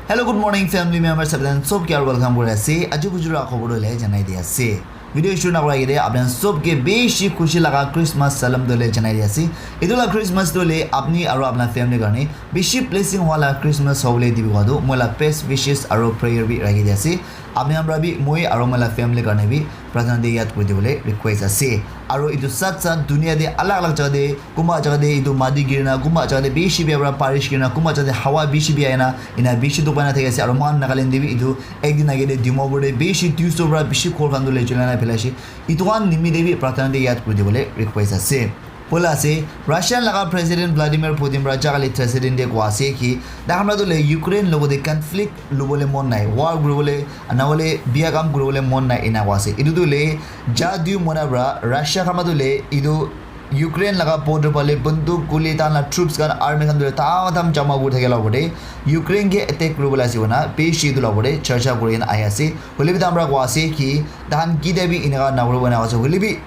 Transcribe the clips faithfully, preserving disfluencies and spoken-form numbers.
Hello, good morning, family members. Apni khan sob ke aru welcome kuri ase. Aji khujura khobor le janai di ase. Video shuru na kora agete apni khan sob ke bishi khushi laga Christmas salam dole janai di ase. Etu la Christmas dole apni aru apna family karne bishi blessing wala Christmas hobole dibi kowa tu moi la best wishes aru prayer bi rakhi di ase. Apni khan para bi moi aru moi la family karne bi prarthana te yad kuri dibole request ase. Aru etu sat sat dunia te alag alag jaga te kunba jaga te etu mati giri na, kunba jaga te bishi bia para barish giri na, kunba jaga te hawa bishi bia ahi na, ena bishi dukh pai na thaki ase. Aru moikhan Nagaland te bi etu ek din age te Dimapur te bishi twenty-two para bishi ghor khan tu le cholai na phelaishe. Etu khan nimite bi prarthana te yad kuri dibole request ase. Bola ase, Russian laga President Vladimir Putin para jagale President te kowa ase ki, dakhan para tu le Ukraine logote conflict lubole mon nai, war kuribole, nahole bia kam kuribole mon nai ena kowa ase. Etu tu le ja dui mona para Russia khan para tu le etu Ukraine laga border phale banduk guli tahan la troops khan army khan tu tam tam jama kuri thakila opor te Ukraine ke attack kuribole ase koina bishi etu la opor te charcha kuri kena ahi ase. Hoile bi tahan para kowa ase ki tahan kita bi eneka nakuribo ena kowa ase. Hoile bi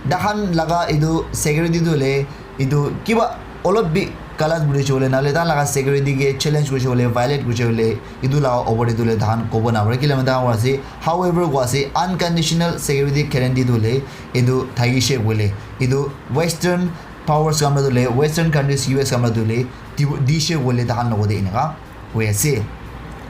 tahan laga etu security tu hoile etu kiba olop bi galat kuri se hoile nahole tahan laga security ke challenge kuri se hoile violate kuri se hoile etu laga opor te tu hoile tahan kobo napare kile tahan kowa ase. However kowa ase unconditional security guarantee tu hoile etu thakishe koile etu western powers khan para tu hoile western countries U S khan para tu hoile di- dishe koile tahan logote eneka hoi ase.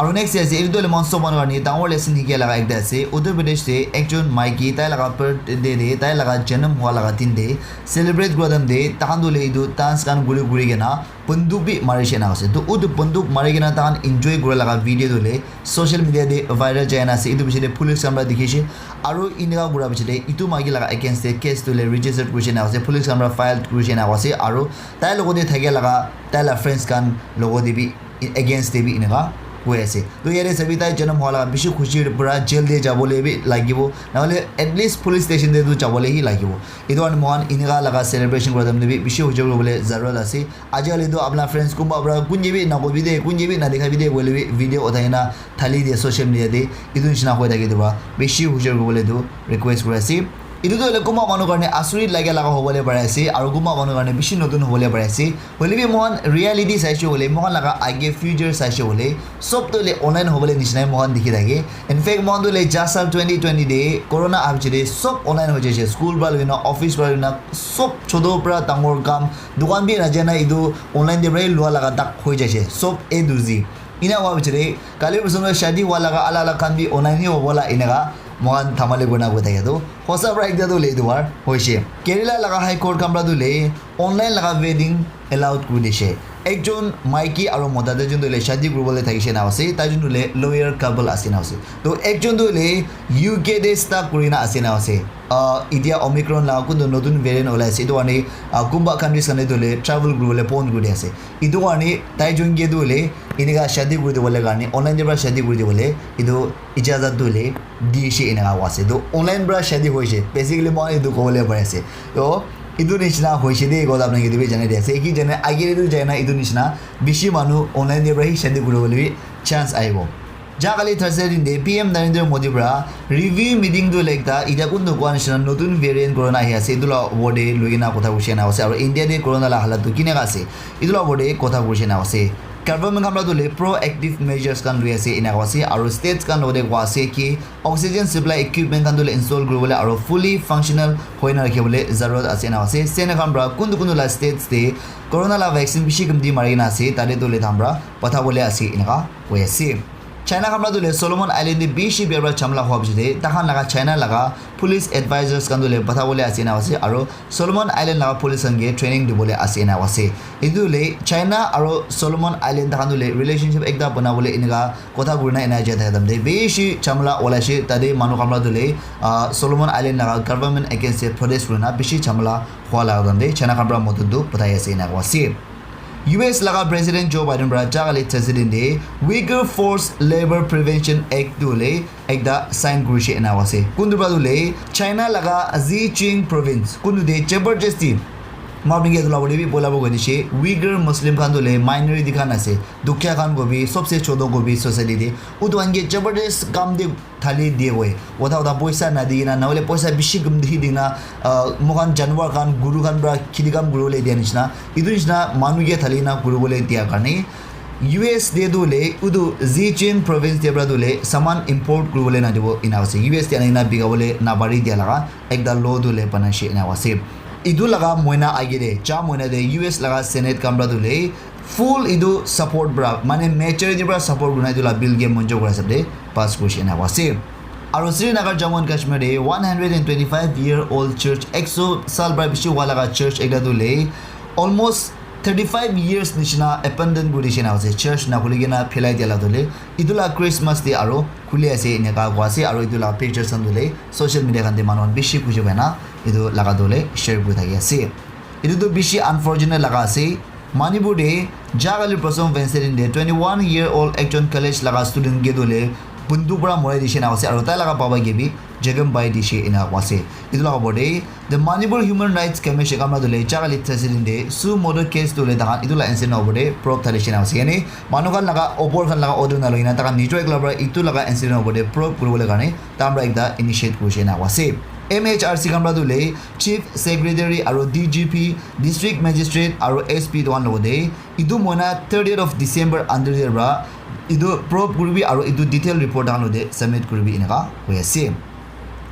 Aru next ase etu tu hoile moikhan sob manu karne dangor lesson hikia laga ekta ase. Uttar Pradesh te ekjon maiki tai laga birthday te tai laga janam hua laga din te celebrate kura time te tahan tu hoile etu dance khan kuri kuri kena banduk bi mari shena ase. Tu utu banduk mari kena tahan enjoy kura laga video tu hoile social media te viral jai na ase. Etu piche te police khan para dikhi she aru eneka kura piche te etu maiki laga against te case tu hoile register kuri shena ase. Police khan para file kuri shena ase aru tai logote thakia laga tai la friends khan logote bi against te bi eneka koi ase. Tu yate sabi tai janam hua laga bishi khushi para jail te jabole bi lagibo nahole at least police station te tu jabole hi lagibo. Etu karne moikhan eneka laga celebration kura time te bi bishi hujur kuribole zarurat ase. Ajikali tu apna friends kunba para kunje bi nakobi de kunje bi nadikhabi de koile bi video uthai na thali de social media te etu nishina hoi thake tu para bishi hujur kuribole tu request kuri ase. Etu tu hoile kunba manu karne asurit laga laga hobole pare ase aru kunba manu karne bishi notun hobole pare ase. Hoile bi moikhan reality saishe hoile moikhan laga age future saishe hoile sob tu hoile online hobole nishina moikhan dikhi thake. In fact moikhan tu hoile ja sal twenty twenty te corona aha piche te sob online hoi jaise. School para loina office para loina sob choto para dangor kam dukan bi najana etu online te para lua laga tak hoi jaise sob A to Z. Ena hua piche te kali person shadi hua laga ala ala khan bi online hi hobo la eneka moikhan dhamali kurina koi thake tu hosa para ekta tu hoile etu war hoise. Kerala laga High Court khan para tu hoile online laga wedding allowed kuri dishe. Ekjon maiki aru mota duijon tu hoile shadi kuribole thakishe na ase. Taijon tu hoile lawyer couple ase na ase. To ekjon tu hoile U K te stuck kurina ase na ase. Ah, etia Omicron laga kuntu notun variant olai ase. Etu karne ah, kunba countries khan te tu hoile travel kuribole bon kuri ase. Etu karne taijon ke tu hoile eneka shadi kuri dibole karne online te para shadi kuri dibole etu ijazat tu hoile dishe eneka koi ase. To online para shadi hoise basically moi etu kobole pari ase. To etu nishina hoise de kotha apni khan ke bi janai di ase ki jane age te tu jai na etu nishina bishi manu online te para hi shadi kuribole bi chance ahibo. Ja kali Thursday din te P M Narendra Modi para review meeting tu hoile ekta etia kuntu koa nishina notun variant corona ahi ase etu la opor te loi kena kotha hoise na ase aru India te corona la halat tu kineka ase etu la opor te kotha hoise na ase. Government khan para tu hoile proactive measures khan loi ase eneka ase aru states khan logote koi ase ki oxygen supply equipment khan tu hoile install kuribole aru fully functional hoi na rakhibole zarurat ase eneka ase. Sena khan para kuntu kuntu la states te corona la vaccine bishi kamti mari kena ase tate tu hoile tahan para pathabole ase eneka koi ase. China khan para tu hoile Solomon Island te bishi bia para jhamla hua piche te tahan laga China laga police advisors khan tu hoile pathabole ase eneka ase aru Solomon Island laga police khan ke training dibole ase eneka ase. Etu hoile China aru Solomon Island tahan tu hoile relationship ekta banabole eneka kotha kurina ena jai thaka time te bishi jhamla olaishe tate manu khan para tu hoile ah, Solomon Island laga government against te protest kurina bishi jhamla hua laga time te China khan para modot tu pathai ase eneka ase. U S laga President Joe Biden para ja kali Thursday din te Uyghur Forced Labor Prevention Act tu hoile ekta sign kurishe ena ase. Kuntu para tu hoile China laga Zhejiang province kuntu te jabardasti mapinge tu labole bi bola bo koi dishe. Uyghur Muslim khan tu hoile minority khan ase, dukhia khan ko bi sobse choto ko bi society te utu khan ke jabardast kam te thali diye koi. Ota ota poisa na di kena, na hoile poisa bishi gum dikhi di kena, ah, moikhan janwar khan, guru khan para kheti kam kuribole dia nishina. Etu nishina manu ke thali na kuribole dia karne U S te tu le utu Zhejiang province te pra tu le saman import kuribole nadibo ena ase. U S te anina bikabole napari dia laga ekta law tu le banai she ena ase. Itu laga moina age te, cha moina te U S laga Senate khan pra tu le full itu support pra, mane majority pra support kurina itu la bill ke manjur kura hisab te pass kurishe ena ase. Aru Srinagar, Jammu and Kashmir te one hundred and twenty-five year old church, ekso sal pra bishi hua laga church ekta tu le almost thirty-five years nishina abandon kuri dishe na ase, church na khuli kena phelai dia la tu le. Itu la Christmas te aro khuli ase eneka koi ase, aro itu la pictures khan tu le social media khan te manu khan bishi khushi pai na itu laga tu le share kuri thaki ase. Itu tu bishi unfortunate laga ase. Manipur te jagale prosom Wednesday din te twenty-one year old ekjon college laga student ke tu le bunduk pra morai dishe na ase, aro tai laga baba ke bi jagam bai dishe ena koi ase. Itu laga opor te the Manipur Human Rights Commission khan pra tu le jagale Thursday din te suo motu case tu le takhan itu la incident opor te probe thalishe na ase. Yani manu khan laga opor khan laga order na loi na takhan nijor ekla pra itu laga incident opor te probe kuribole karne takhan pra ekta initiate kurishe na koi ase. M H R C khan pra tu le chief secretary aro D G P, district magistrate aro S P tu khan logote itu moina thirtieth of December under there pra itu probe kuribi aro itu detail report takhan logote submit kuribi eneka koi ase.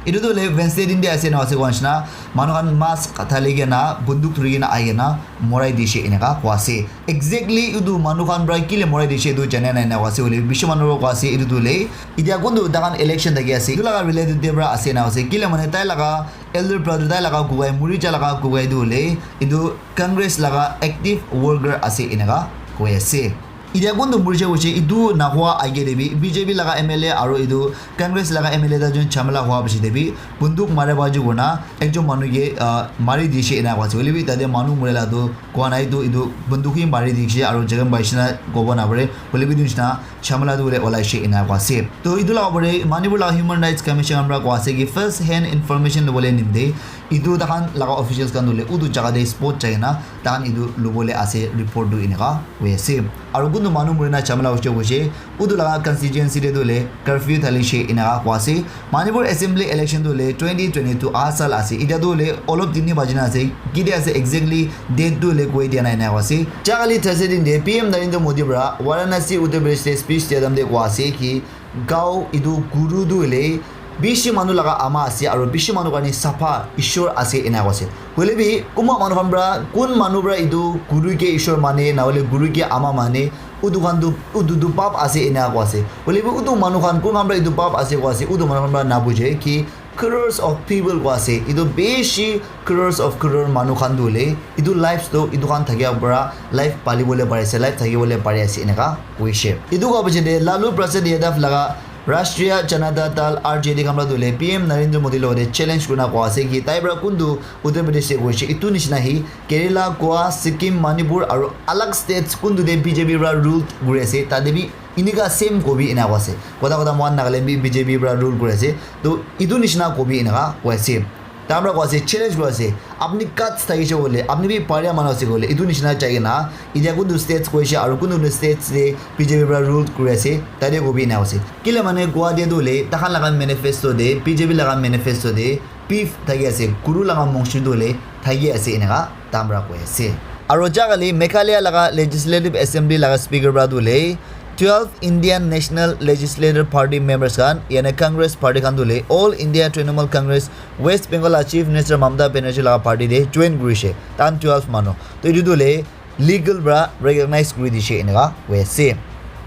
Itu tu le Wednesday din te ase na ase koa nishina manu khan mask thali kena bunduk thuri kena ahi kena morai dishe eneka koi ase. Exactly itu manu khan pra kile morai dishe itu jana nai na koi ase, hoile bishi manu pra koi ase itu tu le. Itia kuntu takhan election thaki ase, itu laga related te pra ase na ase. Kile mane tai laga elder brother, tai laga kukai, muri ja laga kukai tu le itu Congress laga active worker ase eneka koi ase. Itia kuntu muri ja hoise itu nahua age te bi B J P laga M L A aro itu Congress laga M L A ta jun jhamela hua piche te bi bunduk mare baji kurna ekjon manu ke, ah, mari dishe ena koi ase. Hoile bi tate manu murela tu koi nai tu itu bunduk hi mari dishe aro jagam bai shina kobo na pare. Hoile bi itu nishina jhamela tu hoile olai she ena koi ase. To itu laga opor te Manipur laga Human Rights Commission khan pra koi ase ki first hand information lobole nimite itu takhan laga officials khan tu le utu jaga te spot jai kena takhan itu lobole ase report tu eneka koi ase. Aro kuntu manu murina jhamela hoise koise, utu laga constituency te tu le curfew thalishe eneka koi ase. Manipur Assembly election tu le twenty twenty-two aha sal ase. Itia tu le olop din hi baji na ase. Ketia ase exactly date tu le koi dia nai eneka koi ase. Jagale Thursday din te P M Narendra Modi pra Varanasi, Uttar Pradesh te speech dia time te koi ase ki gao itu guru tu hoile bishi manu laga ama ase aro bishi manu karne sapha Ishwar ase ena koi ase. Hoile bi kunba manu khan pra kun manu pra itu guru ke Ishwar mane na hoile guru ke ama mane, utu khan tu, utu tu pap ase ena koi ase. Hoile bi utu manu khan kun khan pra itu pap ase koi ase, utu manu khan pra na buje ki crores of people koi ase. Itu bishi crores of crore manu khan tu hoile itu lives tu itu khan thakia pra life pali bole pari ase, life thaki bole pari ase eneka koise. Itu koi piche te Lalu Prasad Yadav laga Rashtriya Janata Dal, R J D, khan pra tu hoile P M Narendra Modi logote challenge kurina koi ase ki tai pra kuntu Uttar Pradesh te koise, itu nishina hi Kerala, Goa, Sikkim, Manipur aro alag states kuntu te B J P pra rule kuri ase, tate bi eneka same kobi ena koi ase. Kotha kotha mohan Nagaland bi B J P pra rule kuri ase. To itu nishina kobi eneka koi ase. Takhan pra koi ase, challenge kuri ase. Apni guts thakise koile, apni bi paria manu ase koile, itu nishina jai kena, itia kuntu states koise aro kuntu kuntu states te B J P pra rule kuri ase, tate kobi ena koi ase. Kile mane Goa te tu hoile takhan laga manifesto te, B J P laga manifesto te beef thaki ase, guru laga mongshir tu hoile thaki ase eneka takhan pra koi ase. Aro jagale Meghalaya laga Legislative Assembly laga speaker pra tu hoile twelve Indian National Legislative Party members khan, yani Congress party khan tu hoile All India Trinamool Congress, West Bengal laga Chief Minister Mamata Banerjee laga party te join kurishe. Takhan twelve manu. To itu tu hoile legal pra recognize kuri dishe eneka koi ase.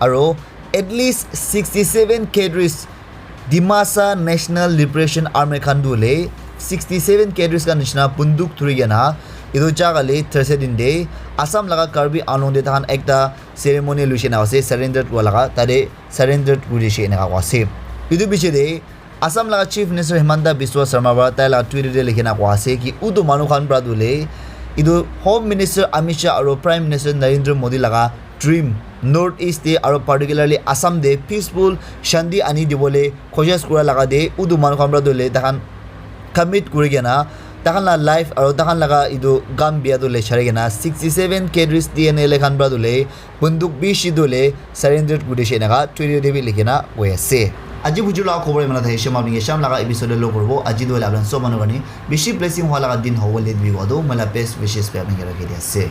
Aro at least sixty-seven cadres, Dimasa National Liberation Army khan tu hoile sixty-seven cadres khan nishina bunduk thuri kena itu jagale Thursday din te Assam laga Karbi Anglong te takhan ekta ceremony luishe na ase, surrender kura laga, tate surrender kuri dishe eneka koi ase. Itu piche te Assam laga Chief Minister Himanta Biswa Sarma pra tai laga Twitter te likhina koi ase ki utu manu khan pra tu hoile itu Home Minister Amit Shah aro Prime Minister Narendra Modi laga dream North East te aro particularly Assam te peaceful shanti ani dibole koshish kura laga te utu manu khan pra tu hoile takhan commit kuri kena takhan la life aro takhan laga itu gam bia tu hoile chari kena sixty-seven cadres T N L A khan pra tu hoile bunduk bishi tu hoile surrender kuri dishe eneka Twitter te bi likhina koi ase. Aji buju laga khobor imana thakishe, ma apni ke sham laga episode te log koribo. Aji tu hoile apni sob manu karne bishi blessing hua laga din hobo le bi koa tu moi la best wishes bi apni ke rakhi di ase.